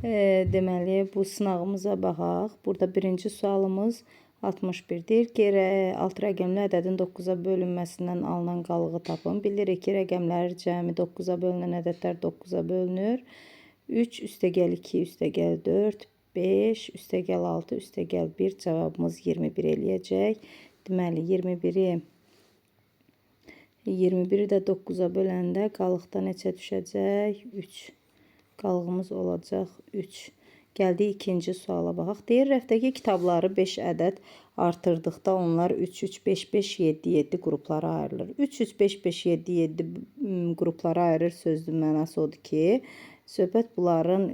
Deməli, bu sınağımıza baxaq. Burada birinci sualımız 61 deyir ki, 6 rəqəmli ədədin 9-a bölünməsindən alınan qalığı tapın. Bilirik ki, rəqəmlər cəmi 9-a bölünən ədədlər 9-a bölünür. 3 üstəgəl 2 üstəgəl 4, 5 üstəgəl 6 üstəgəl 1 cavabımız 21 eləyəcək. Deməli, 21-i də 9-a böləndə qalıqda neçə düşəcək? 3. Qalığımız olacaq 3. Gəldik ikinci suala baxaq. Deyir, rəfdəki kitabları 5 ədəd artırdıqda onlar 3, 3, 5, 5, 7, 7 qruplara ayrılır. 3, 3, 5, 5, 7, 7 qruplara ayırır sözlü mənası odur ki, söhbət bunların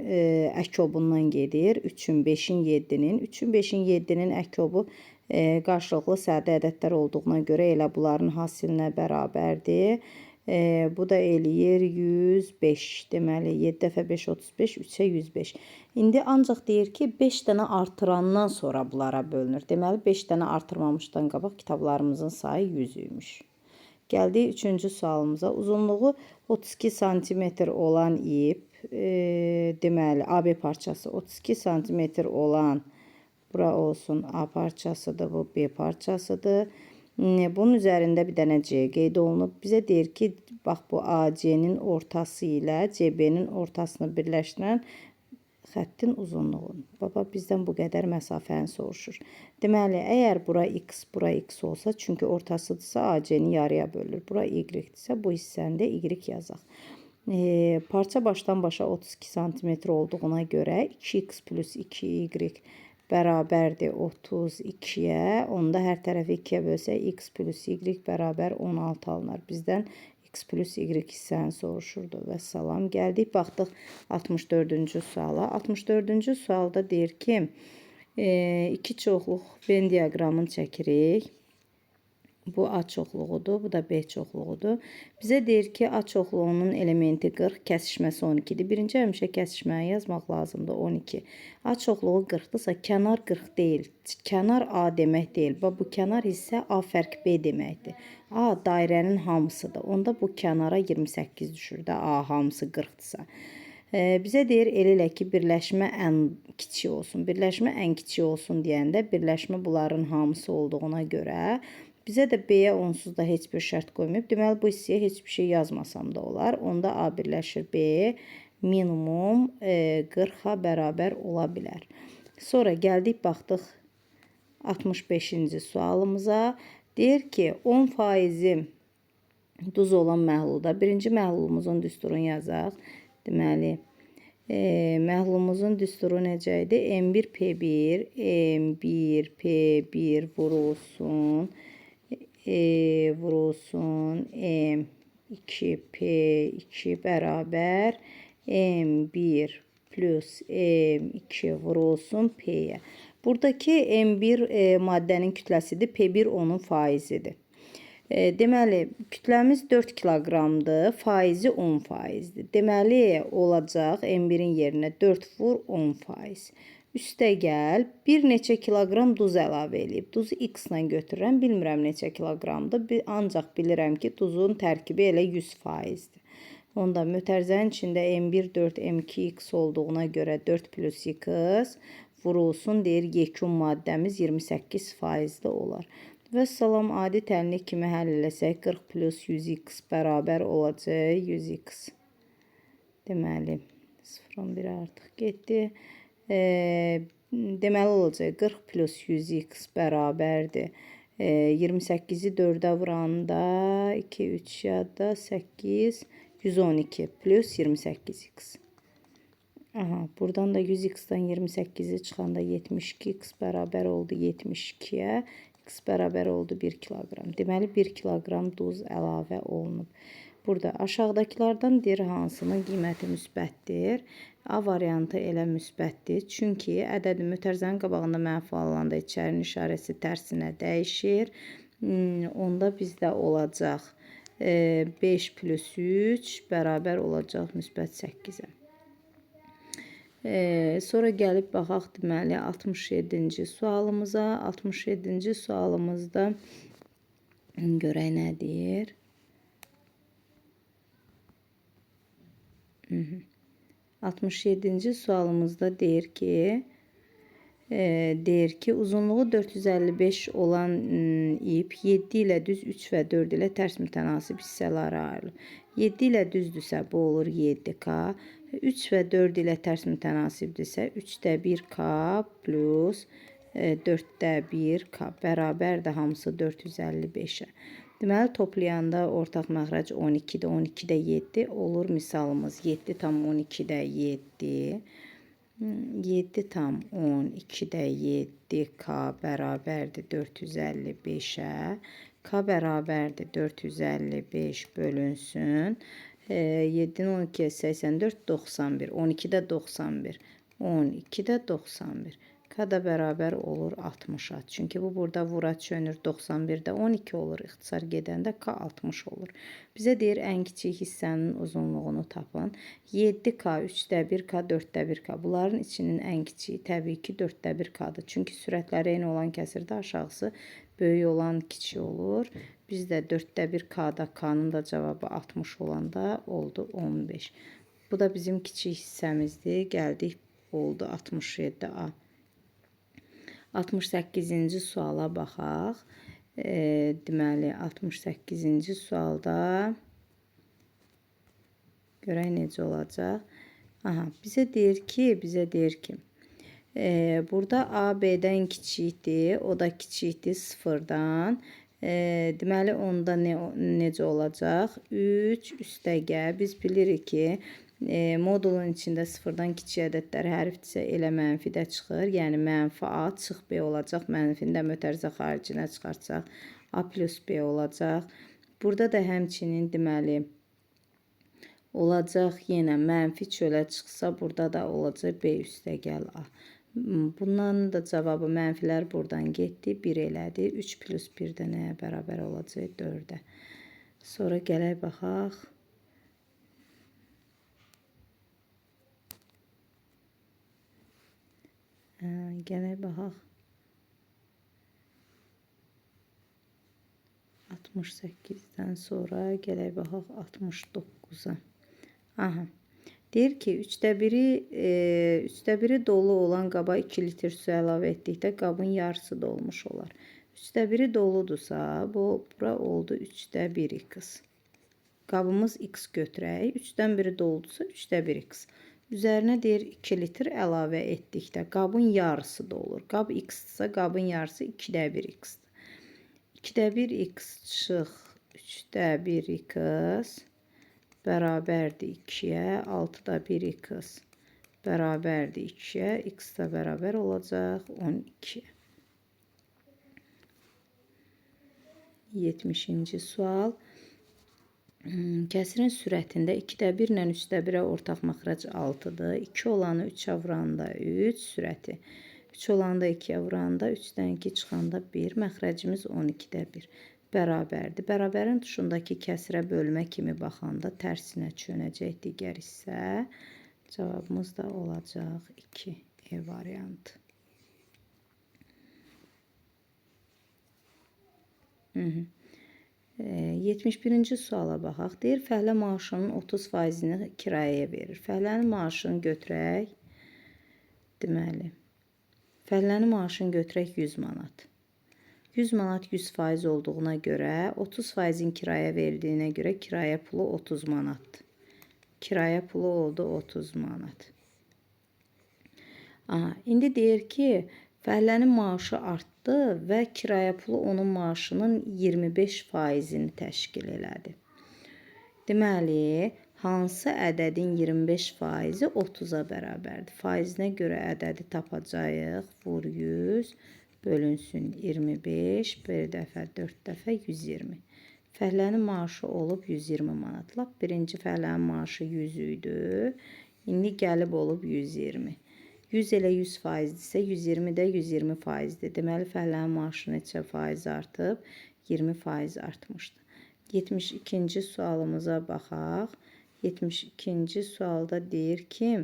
əkobundan gedir. 3-ün, 5-in, 7-nin. 3-ün, 5-in, 7-nin əkobu qarşılıqlı sadə ədədlər olduğuna görə elə bunların hasilinə bərabərdir. Bu da eləyir 105. Deməli, 7 dəfə 5, 35, 3-ə 105. İndi ancaq deyir ki, 5 dənə artırandan sonra bunlara bölünür. Deməli, 5 dənə artırmamışdan qabaq kitablarımızın sayı 100 imiş. Gəldik üçüncü sualımıza. Uzunluğu 32 sm olan ip, deməli, AB parçası 32 sm olan, bura olsun A parçasıdır, bu B parçasıdır. Bunun üzərində bir dənə C qeyd olunub. Bizə deyir ki, bax bu AC-nin ortası ilə CB-nin ortasını birləşdirən xəttin uzunluğu. Baba bizdən bu qədər məsafəni soruşur. Deməli, əgər bura X, bura X olsa, çünki ortasıdırsa AC-ni yarıya bölür. Bura Y-dirsə, bu hissəni də Y yazaq. Parça başdan başa 32 sm olduğuna görə 2X plus 2Y bərabərdir 32-yə. Onda hər tərəfi 2-yə bölsək, X plus Y bərabər 16 alınar. Bizdən X plus Y hissəni soruşurdu. Və salam. Gəldik, baxdıq 64-cü suala. 64-cü sualda deyir ki, iki çoxluq Venn diaqramını çəkirik. Bu A çoxluğudur, bu da B çoxluğudur. Bizə deyir ki, A çoxluğunun elementi 40, kəsişməsi 12-dir. Birinci həmişə kəsişməni yazmaq lazımdır, 12. A çoxluğu 40-dırsa, kənar 40 deyil. Kənar A demək deyil. Bax, bu kənar hissə A fərq B deməkdir. A dairənin hamısıdır. Onda bu kənara 28 düşür də, A hamısı 40-dırsa. Bizə deyir, elə elə ki, birləşmə ən kiçik olsun. Birləşmə ən kiçik olsun deyəndə, birləşmə bunların hamısı olduğuna görə bizə də B-yə onsuz da heç bir şərt qoymayıb. Deməli, bu hissəyə heç bir şey yazmasam da olar. Onda A birləşir B minimum 40-a bərabər ola bilər. Sonra gəldik, baxdıq 65-ci sualımıza. Deyir ki, 10% duz olan məhlulda birinci məhlulumuzun düsturunu yazaq. Deməli, məhlulumuzun düsturu necə idi? M1 P1, M1 P1 vurulsun. E vurulsun M2 P2 bərabər M1 plus M2 vurulsun P-yə. Buradakı M1 maddənin kütləsidir, P1 onun faizidir. Deməli, kütləmiz 4 kiloqramdır, faizi 10%-dir. Deməli, olacaq M1-in yerinə 4 vur 10%. Üstəgəl bir neçə kiloqram duz əlavə eləyib. Duzu X ilə götürürəm. Bilmirəm neçə kiloqramdır. Ancaq bilirəm ki, duzun tərkibi elə 100%-dir. Onda mötərizənin içində M1 4, M2 X olduğuna görə 4 plus X vurulsun, deyir, yekun maddəmiz 28%-də olar. Və salam, adi tənlik kimi həll eləsək, 40 plus 100x bərabər olacaq 100x. Deməli, 0,11 artıq getdi. Deməli olacaq 40 plus 100x bərabərdir. 28-i 4-ə vuranda 2, 3 ya da 8, 112 plus 28x. Aha, buradan da 100x-dan 28-i çıxanda 72x bərabər oldu 72-yə. X bərabər oldu 1 kiloqram. Deməli, 1 kiloqram duz əlavə olunub. Burada aşağıdakılardan deyir hansının qiyməti müsbətdir. A variantı elə müsbətdir. Çünki ədədin mötərizənin qabağında mənfi alınanda içərinin işarəsi tərsinə dəyişir. Onda bizdə olacaq 5 plus 3 bərabər olacaq müsbət 8-ə. Sonra gəlib baxaq deməli 67-ci sualımıza. 67-ci sualımızda görək nə deyir. 67-ci sualımızda deyir ki, uzunluğu 455 olan ip 7 ilə düz, 3 və 4 ilə tərs mütənasib hissələrə ayrılıb. 7 ilə düzdürsə, bu olur 7K. 3 və 4 ilə tərs mütənasibdirsə, 3-də 1K plus 4-də 1K bərabərdir hamısı 455-ə. Deməli, toplayanda ortaq məxrəc 12-də, 12-də 7 olur. Misalımız 7,12-də 7. 7,12-də 7K bərabərdir 455-ə. K bərabərdir 455 bölünsün. 7-nin 12-yə 84, 91. 12-də 91. 12-də 91. K da bərabər olur 60-a. Çünki bu burada vura çönür 91-də 12 olur. İxtisar gedəndə K 60 olur. Bizə deyir ən kiçik hissənin uzunluğunu tapın. 7K, 3-də 1K, 4-də 1K. Bunların içinin ən kiçiyi təbii ki 4-də 1K-dır. Çünki sürətləri eyni olan kəsirdə aşağısı böyük olan kiçik olur. Biz də 4-də 1K-da K-nın da cavabı 60 olanda oldu 15. Bu da bizim kiçik hissəmizdir. Gəldik oldu 67A. 68-ci suala baxaq. Deməli, 68-ci sualda görək necə olacaq. Aha, bizə deyir ki, burada A B-dən kiçikdir, o da kiçikdir 0-dan. Deməli, onda necə olacaq? 3 üstəgəl biz bilirik ki, modulun içində 0-dan kiçik ədədlər hərfdirsə elə mənfi də çıxır. Yəni, mənfi A çıx B olacaq. Mənfini də mötərizə xaricinə çıxartsaq A plus B olacaq. Burada da həmçinin deməli olacaq yenə mənfi çölə çıxsa burada da olacaq B üstəgəl A. Bundan da cavabı mənfilər buradan getdi. 1 elədi. 3 plus 1 də nəyə bərabər olacaq? 4-ə. Sonra gələk baxaq. Gələk baxaq. 68-dən sonra gələk baxaq 69-a. Aha. Deyir ki, 3-də biri dolu olan qaba 2 litr su əlavə etdikdə qabın yarısı dolmuş olar. 3-də biri doludursa, bura oldu 3-də 1 x. Qabımız x götürək. 3-dən biri doludursa, 3-də 1 x. Üzərinə deyir 2 litr əlavə etdikdə qabın yarısı dolur. Qab x-dirsə, qabın yarısı 2-də 1 x-dir. 2-də 1 x çıx 3-də 1 x bərabərdir 2-yə. 6-da 1 x bərabərdir 2-yə. X da bərabər olacaq 12-yə. 70-ci sual. Kəsirin sürətində 2-də 1 ilə 3-də 1-ə ortaq məxrəc 6-dır. 2 olanı 3-ə vuranda 3 sürəti. 3 olanda 2-yə vuranda 3-dən 2 çıxanda 1. Məxrəcimiz 12-də 1 bərabərdir. Bərabərin tuşundakı kəsirə bölmə kimi baxanda tərsinə çönəcək digər hissə. Cavabımız da olacaq 2 E variantı. Hı -hı. 71-ci suala baxaq. Deyir, fəhlə maaşının 30%-ni kirayəyə verir. Fəhlənin maaşını götürək. Deməli, fəhlənin maaşını götürək 100 manat. 100 manat 100% olduğuna görə, 30%-in kirayə verildiyinə görə kirayə pulu 30 manatdır. Kirayə pulu oldu 30 manat. Aha, indi deyir ki, fəhlənin maaşı artdı və kirayə pulu onun maaşının 25%-ni təşkil elədi. Deməli, hansı ədədin 25%-i 30-a bərabərdir? Faizinə görə ədədi tapacağıq. Vur 100, bölünsün 25, bir dəfə, 4 dəfə 120. Fəhlənin maaşı olub 120 manat. Lap birinci fəhlənin maaşı 100 idi. İndi gəlib olub 120. 100 elə 100%-dirsə, 120 də 120%-dir. Deməli, fəhlənin maaşı neçə faiz artıb? 20% artmışdı. 72-ci sualımıza baxaq. 72-ci sualda deyir ki,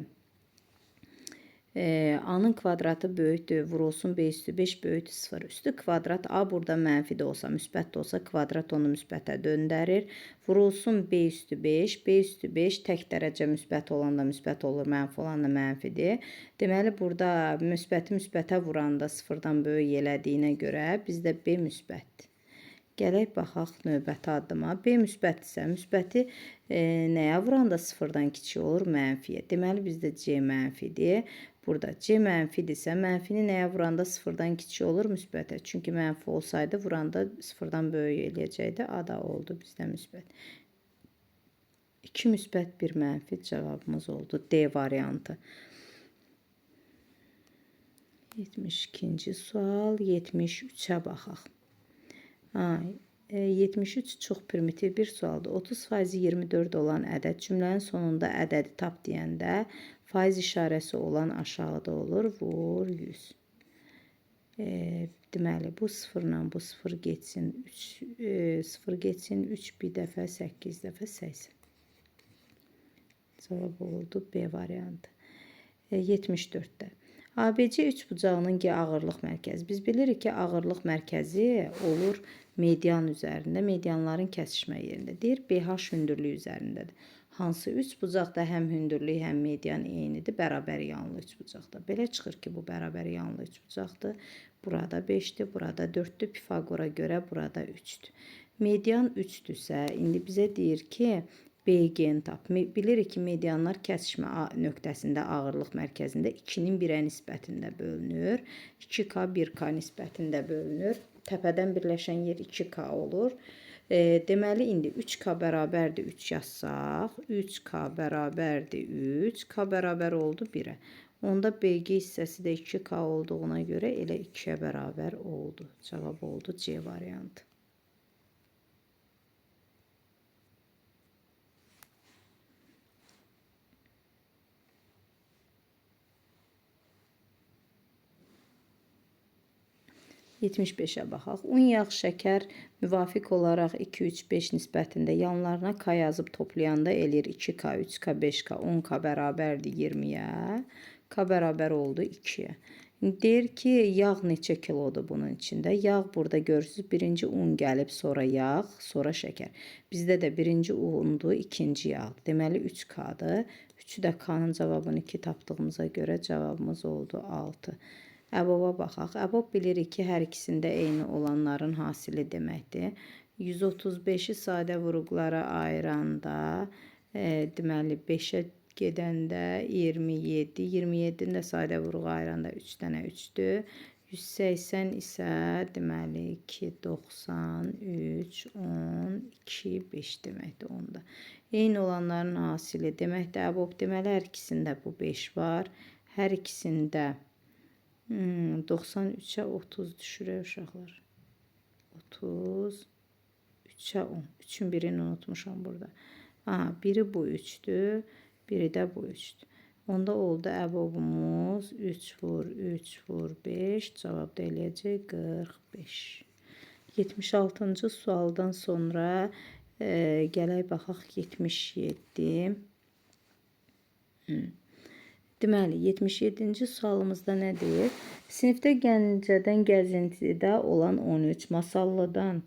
A-nın kvadratı böyükdür, vurulsun B üstü 5 böyükdür 0. Üstü kvadrat A burada mənfi də olsa, müsbət də olsa kvadrat onu müsbətə döndərir. Vurulsun B üstü 5. B üstü 5 tək dərəcə müsbət olanda müsbət olur, mənfi olanda mənfidir. Deməli, burada müsbəti müsbətə vuranda 0-dan böyük elədiyinə görə bizdə B müsbətdir. Gələk baxaq növbəti addıma. B müsbətdirsə, müsbəti nəyə vuranda 0-dan kiçik olur? Mənfiyə. Deməli, bizdə C mənfidir. Burada C mənfidirsə, mənfini nəyə vuranda 0-dan kiçik olur? Müsbətə. Çünki mənfi olsaydı, vuranda 0-dan böyük eləyəcəkdi. A da oldu bizdə müsbət. 2 müsbət, 1 mənfi cavabımız oldu. D variantı. 72-ci sual, 73-ə baxaq. 73 çox primitiv bir sualdır. 30% 24 olan ədəd cümlənin sonunda ədədi tap deyəndə faiz işarəsi olan aşağıda olur. Vur 100. Deməli, bu 0-la bu 0 getsin, 3, 0 getsin, 3 bir dəfə, 8 dəfə 80. Cavab oldu B variantı. 74-də. ABC üçbucağının G ağırlıq mərkəzi. Biz bilirik ki, ağırlıq mərkəzi olur median üzərində, medianların kəsişmə yerində. Deyir, BH hündürlüyü üzərindədir. Hansı üçbucaqda həm hündürlük, həm median eynidir? Bərabər yanlı üçbucaqda. Belə çıxır ki, bu bərabər yanlı üçbucaqdır. Burada 5-dir, burada 4-dür. Pifaqora görə burada 3-dür. Median 3-dürsə, indi bizə deyir ki, BG-ni tap. Bilirik ki, medianlar kəsişmə nöqtəsində ağırlıq mərkəzində 2-nin 1-ə nisbətində bölünür. 2K 1K nisbətində bölünür. Təpədən birləşən yer 2K olur. Deməli, indi 3K bərabərdir 3 yazsaq, 3K bərabərdir 3, K bərabər oldu 1-ə. Onda BG hissəsi də 2K olduğuna görə elə 2-yə bərabər oldu. Cavab oldu C variantı. ...75-ə baxaq. Un, yağ, şəkər müvafiq olaraq 2, 3, 5 nisbətində yanlarına K yazıb toplayanda eləyir 2K, 3K, 5K, 10K bərabərdir 20-yə. K bərabər oldu 2-yə. Deyir ki, yağ neçə kilodur bunun içində? Yağ burada görürsünüz, birinci un gəlib, sonra yağ, sonra şəkər. Bizdə də birinci undur, ikinci yağdır. Deməli 3K-dır. 3-ü də K-nın cavabını 2 tapdığımıza görə cavabımız oldu 6. Əboba baxaq. Əbob bilirik ki, hər ikisində eyni olanların hasili deməkdir. 135-i sadə vuruqlara ayıranda, deməli 5-ə gedəndə 27, 27-ni də sadə vuruğa ayıranda 3 dənə 3-dür. 180 isə deməli 2, 93, 10, 2, 5 deməkdir onda. Eyni olanların hasili deməkdir. Əbob deməli hər ikisində bu 5 var. Hər ikisində 93-ə 30 düşürək uşaqlar. 33-ə 10. 3-ün birini unutmuşam burada. Aha, biri bu 3-dür, biri də bu 3-dür. Onda oldu əbobumuz 3 vur 3 vur 5. Cavab da eləyəcək 45. 76-cı sualdan sonra gələk baxaq 77. Deməli, 77-ci sualımızda nə deyir? Sinifdə Gəncədən gəzintidə olan 13, Masallıdan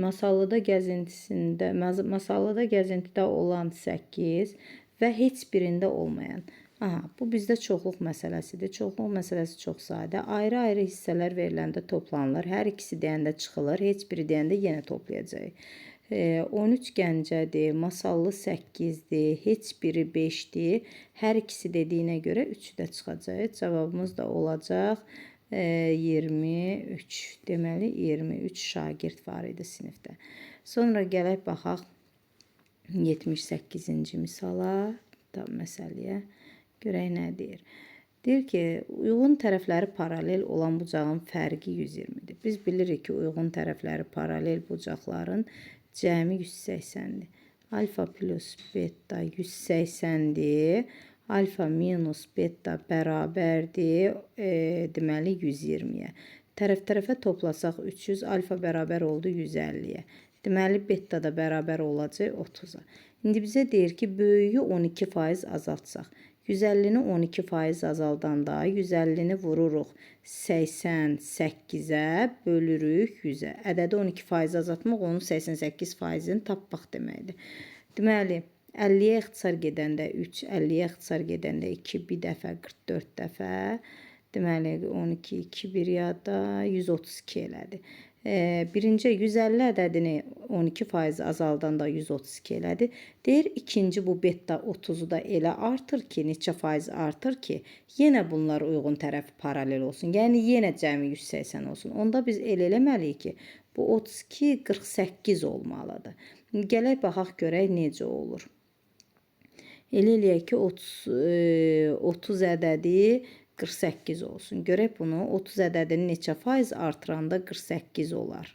Masallıda gəzintisində, Masallıda gəzintidə olan 8 və heç birində olmayan. Aha, bu bizdə çoxluq məsələsidir. Çoxluq məsələsi çox sadə. Ayrı-ayrı hissələr veriləndə toplanılır. Hər ikisi deyəndə çıxılır, heç biri deyəndə yenə toplayacağıq. 13 Gəncədir, Masallı 8-dir, heç biri 5-dir. Hər ikisi dediyinə görə 3-ü də çıxacaq. Cavabımız da olacaq 23. Deməli, 23 şagird var idi sinifdə. Sonra gələk baxaq 78-ci misala, tam məsələyə. Görək nə deyir. Deyir ki, uyğun tərəfləri paralel olan bucağın fərqi 120-dir. Biz bilirik ki, uyğun tərəfləri paralel bucaqların cəmi 180-dir. Alfa plus beta 180-dir. Alfa minus beta bərabərdir, deməli 120-yə. Tərəf-tərəfə toplasaq 300, alfa bərabər oldu 150-yə. Deməli, beta da bərabər olacaq 30-a. İndi bizə deyir ki, böyüyü 12% azaltsaq. 150-ni 12% azaldanda 150-ni vururuq 88-ə, bölürük 100-ə. Ədədi 12% azaltmaq onun 88%-ni tapmaq deməkdir. Deməli, 50-yə ixtisar gedəndə 3, 50-yə ixtisar gedəndə 2, bir dəfə 44 dəfə. Deməli, 12, 2, 1 yadda 132 elədi. Birinci 150 ədədini 12% azaldanda 132 elədi. Deyir, ikinci bu beta 30-u da elə artır ki, neçə faiz artır ki, yenə bunlar uyğun tərəfi paralel olsun. Yəni, yenə cəmi 180 olsun. Onda biz elə eləməliyik ki, bu 32, 48 olmalıdır. Gələk baxaq görək necə olur. Elə eləyək ki, 30 ədədi 48 olsun. Görək bunu 30 ədədini neçə faiz artıranda 48 olar.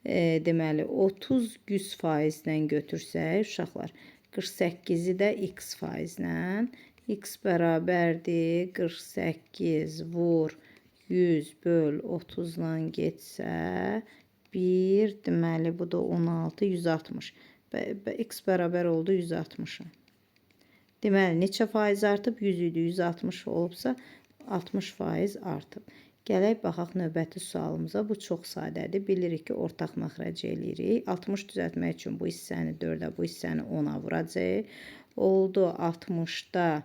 Deməli, 30 100 faizlə götürsək uşaqlar, 48-i də x faizlə, x bərabərdir 48 vur 100 böl 30-la getsə 1, deməli bu da 16, 160. X bərabər oldu 160-a. Deməli, neçə faiz artıb? 100 idi, 160 olubsa 60% artıb. Gələk baxaq növbəti sualımıza. Bu çox sadədir. Bilirik ki, ortaq məxrəc eləyirik. 60 düzəltmək üçün bu hissəni 4-ə, bu hissəni 10-a vuracaq. Oldu 60-da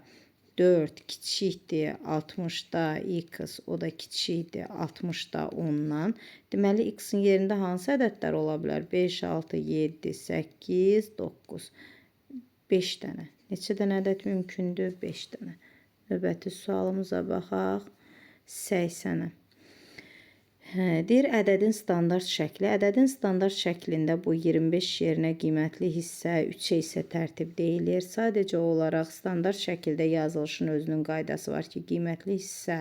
4 kiçikdir, 60-da x, o da kiçikdir, 60-da 10-dan. Deməli, x-in yerində hansı ədədlər ola bilər? 5, 6, 7, 8, 9. 5 dənə. Neçə dənə ədəd mümkündür? 5 dənə. Növbəti sualımıza baxaq. 80-ə. Deyir, ədədin standart şəkli. Ədədin standart şəklində bu 25 yerinə qiymətli hissə 3-ə isə tərtib deyilir. Sadəcə olaraq standart şəkildə yazılışın özünün qaydası var ki, qiymətli hissə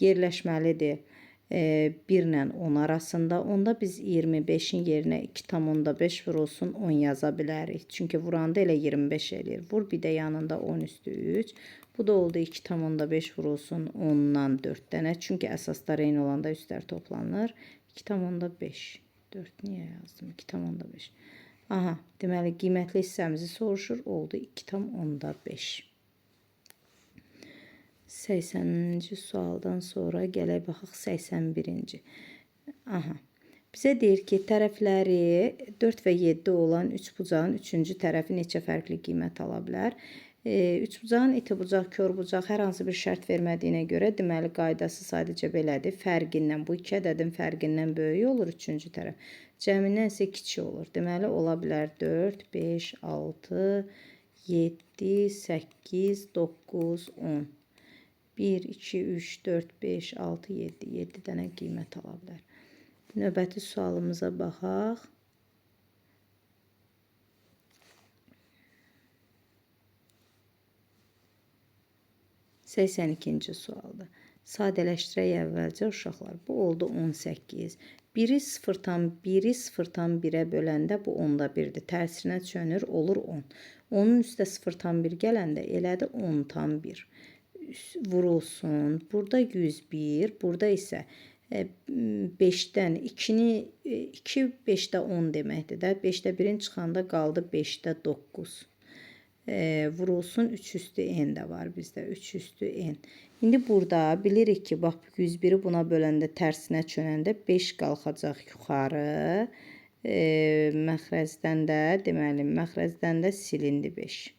yerləşməlidir 1 ilə 10 arasında. Onda biz 25-in yerinə 2,5 vurulsun 10 yaza bilərik. Çünki vuranda elə 25 eləyir. Vur bir də yanında 10 üstü 3. Bu da oldu 2,5 vurulsun 10-dan 4 dənə. Çünki əsaslar eyni olanda üstlər toplanır. 2,5. 4 niyə yazdım? 2,5. Aha, deməli qiymətli hissəmizi soruşur. Oldu 2,5. 80-ci sualdan sonra gələk baxaq 81-ci. Aha. Bizə deyir ki, tərəfləri 4 və 7 olan üçbucağın üçüncü tərəfi neçə fərqli qiymət ala bilər? Üçbucağın iti bucaq, kör bucaq hər hansı bir şərt vermədiyinə görə, deməli, qaydası sadəcə belədir. Fərqindən, bu iki ədədin fərqindən böyük olur üçüncü tərəf. Cəmindən isə kiçik olur. Deməli, ola bilər 4, 5, 6, 7, 8, 9, 10. 1, 2, 3, 4, 5, 6, 7. 7 dənə qiymət ala bilər. Növbəti sualımıza baxaq. 82-ci sualdır. Sadələşdirək əvvəlcə uşaqlar. Bu oldu 18. 1-i 0,1-i 0,1-ə böləndə bu 10-da 1-dir. Tərsinə çönür, olur 10. 10-un üstə 0,1 gələndə elədi 10,1. Vurulsun. Burada 101, burada isə 5-dən 2-ni 2 5-də 10 deməkdir də. 5-də 1-in çıxanda qaldı 5-də 9. Vurulsun 3 üstü n də var bizdə. 3 üstü n. İndi burada bilirik ki, bax 101-i buna böləndə tərsinə çönəndə 5 qalxacaq yuxarı. Məxrəcdən də, deməli, məxrəcdən də silindi 5.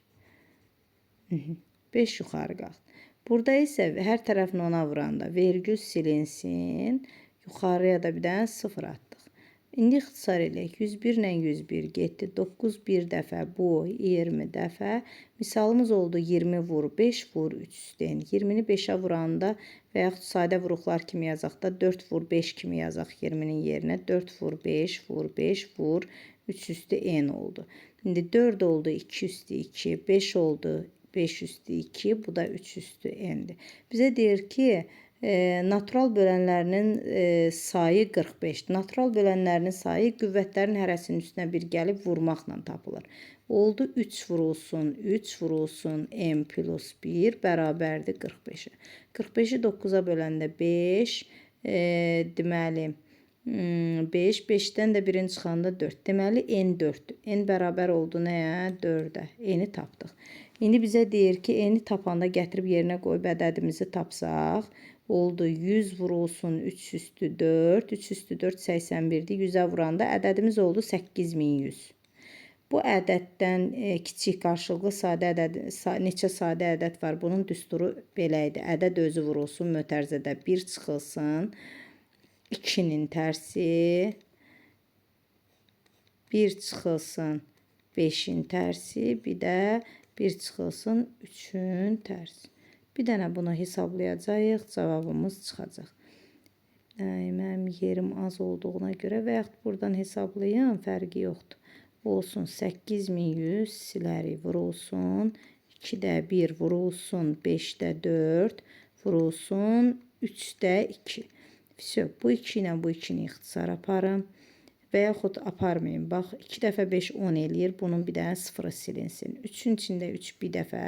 5 yuxarı qalxdı. Burada isə hər tərəfini ona vuranda vergül silinsin. Yuxarıya da bir dənə 0 atdıq. İndi ixtisar eləyək. 101 ilə 101 getdi. 9 bir dəfə, bu 20 dəfə. Misalımız oldu 20 vur 5 vur 3 üstü n. 20-ni 5-ə vuranda və yaxud sadə vuruqlar kimi yazaq da 4 vur 5 kimi yazaq 20-nin yerinə. 4 vur 5 vur 5 vur 3 üstü n oldu. İndi 4 oldu 2 üstü 2, 5 oldu 5 üstü 2, bu da 3 üstü n'dir. Bizə deyir ki, natural bölənlərinin sayı 45-dir. Natural bölənlərinin sayı qüvvətlərin hərəsinin üstünə bir gəlib vurmaqla tapılır. Oldu 3 vurulsun, 3 vurulsun m plus 1 bərabərdir 45-ə. 45-i 9-a böləndə 5, deməli 5, 5-dən də 1-in çıxanda 4. Deməli n 4-dür. N bərabər oldu nəyə? 4-ə. N-i tapdıq. İndi bizə deyir ki, n-i tapanda gətirib yerinə qoyub ədədimizi tapsaq, oldu 100 vurulsun 3 üstü 4, 3 üstü 4 81-dir. 100-ə vuranda ədədimiz oldu 8100. Bu ədəddən kiçik qarşılıqlı sadə ədəd, neçə sadə ədəd var? Bunun düsturu belə idi. Ədəd özü vurulsun, mötərizədə 1 çıxılsın, 2-nin tərsi, 1 çıxılsın, 5-in tərsi, bir də 1 çıxılsın, 3-ün tərsi. Bir dənə bunu hesablayacağıq, cavabımız çıxacaq. Mənim yerim az olduğuna görə və yaxud buradan hesablayın, fərqi yoxdur. Olsun 8100 silərik, vurulsun, 2-də 1 vurulsun, 5-də 4 vurulsun, 3-də 2. Vəsə, bu 2 ilə bu 2-ni ixtisar aparım. Və yaxud aparmayın. Bax, 2 dəfə 5 10 eləyir. Bunun bir dənə sıfırı silinsin. 3-ün içində 3 bir dəfə.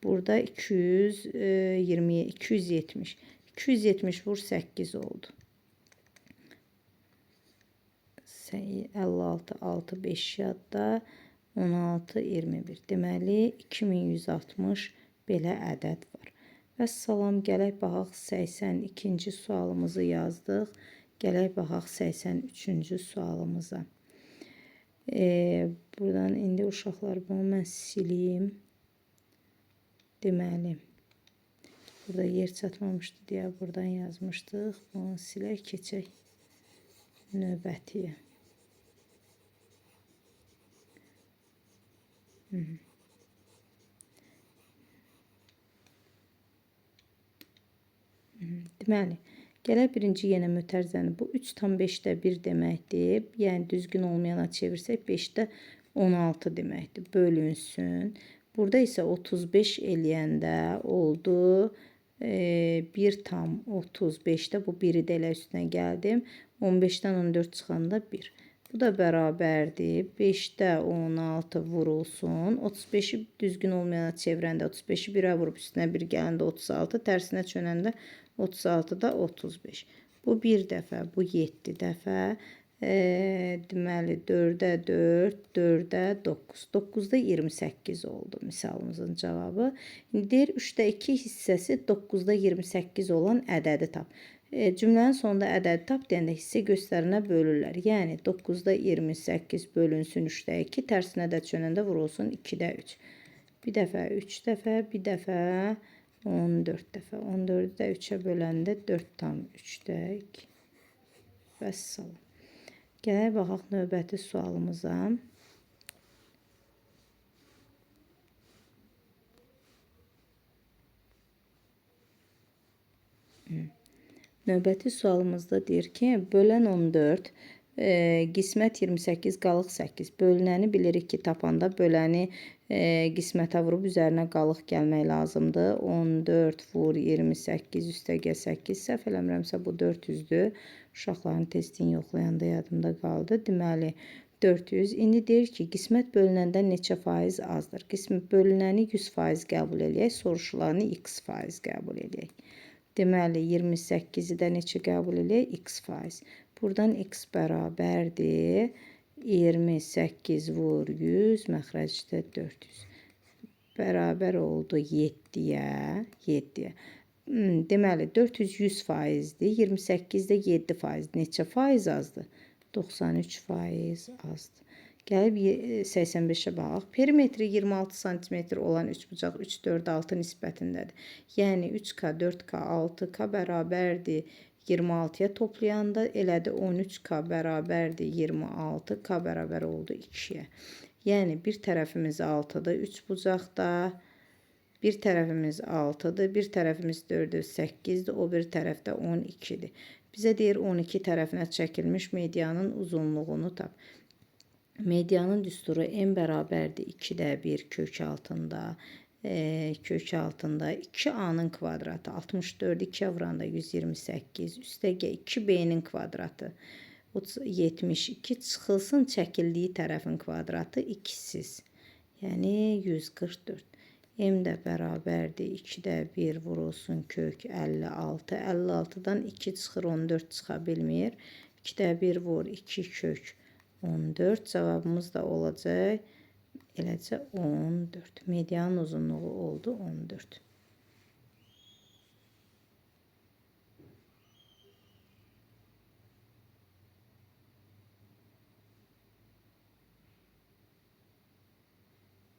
Burada 220, 270. 270 vur 8 oldu. 56, 6, 5 yadda. 16, 21. Deməli, 2160 belə ədəd var. Vəssalam, gələk baxaq 82-ci sualımızı yazdıq. Gələk baxaq 83-cü sualımıza. Buradan indi uşaqlar bunu mən sileyim. Deməli, burada yer çatmamışdı deyə buradan yazmışdıq. Bunu silək, keçək növbətiyə. Deməli, gələk birinci yenə mötərizəni. Bu 3,5-də 1 deməkdir. Yəni, düzgün olmayana çevirsək 5-də 16 deməkdir. Bölünsün. Burada isə 35 eləyəndə oldu 1,35-də. Bu 1-i də elə üstünə gəldim. 15-dən 14 çıxanda 1. Bu da bərabərdir. 5-də 16 vurulsun. 35-i düzgün olmayana çevirəndə 35-i 1-ə vurub üstünə 1 gələndə 36, tərsinə çönəndə 36-da 35. Bu 1 dəfə, bu 7 dəfə. Deməli, 4-ə 4, 4-ə 9. 9-da 28 oldu misalımızın cavabı. İndi deyir, 3-də 2 hissəsi 9-da 28 olan ədədi tap. Cümlənin sonunda ədədi tap deyəndə hissə göstərinə bölürlər. Yəni, 9-da 28 bölünsün 3-də 2, tərsinə də çönəndə vurulsun 2-də 3. Bir dəfə 3 dəfə, bir dəfə 14 dəfə. 14-ü də 3-ə böləndə 4,3-də 2. Vəssalam. Gələk baxaq növbəti sualımıza. Növbəti sualımızda deyir ki, bölən 14, qismət 28, qalıq 8. Bölünəni bilirik ki, tapanda böləni qismətə vurub üzərinə qalıq gəlmək lazımdır. 14 vur 28 üstəgəl 8. Səhv eləmirəmsə bu 400-dür. Uşaqların testini yoxlayanda yadımda qaldı. Deməli, 400. İndi deyir ki, qismət bölünəndən neçə faiz azdır? Qismət bölünəni 100% qəbul eləyək, soruşulanı x faiz qəbul eləyək. Deməli, 28-i də neçə qəbul eləyək? X faiz. Buradan x bərabərdir. 28 vur 100, məxrəcdə 400. Bərabər oldu 7-yə. 7-yə. Deməli, 400 100 faizdir. 28 də 7 faiz. Neçə faiz azdır? 93 faiz azdır. Gəlib 85-ə baxaq. Perimetri 26 sm olan üçbucaq 3, 4, 6 nisbətindədir. Yəni 3K, 4K, 6K bərabərdir 26-ya toplayanda elədi 13K bərabərdir 26, K bərabər oldu 2-yə. Yəni bir tərəfimiz 6-dır, üçbucaqda, bir tərəfimiz 6-dır, bir tərəfimiz 4-dür, 8-dir, o bir tərəfdə 12-dir. Bizə deyir 12 tərəfinə çəkilmiş medianın uzunluğunu tap. Medianın düsturu m bərabərdir 2-də 1 kök altında, kök altında 2a-nın kvadratı 64, 2-yə vuranda 128, üstəgəl 2b-nin kvadratı 72 çıxılsın çəkildiyi tərəfin kvadratı 2-siz, yəni 144. M də bərabərdir 2-də 1 vurulsun kök 56, 56-dan 2 çıxır 14 çıxa bilmir. 2-də 1 vur 2 kök 14. Cavabımız da olacaq Eləcə 14. Medianın uzunluğu oldu 14.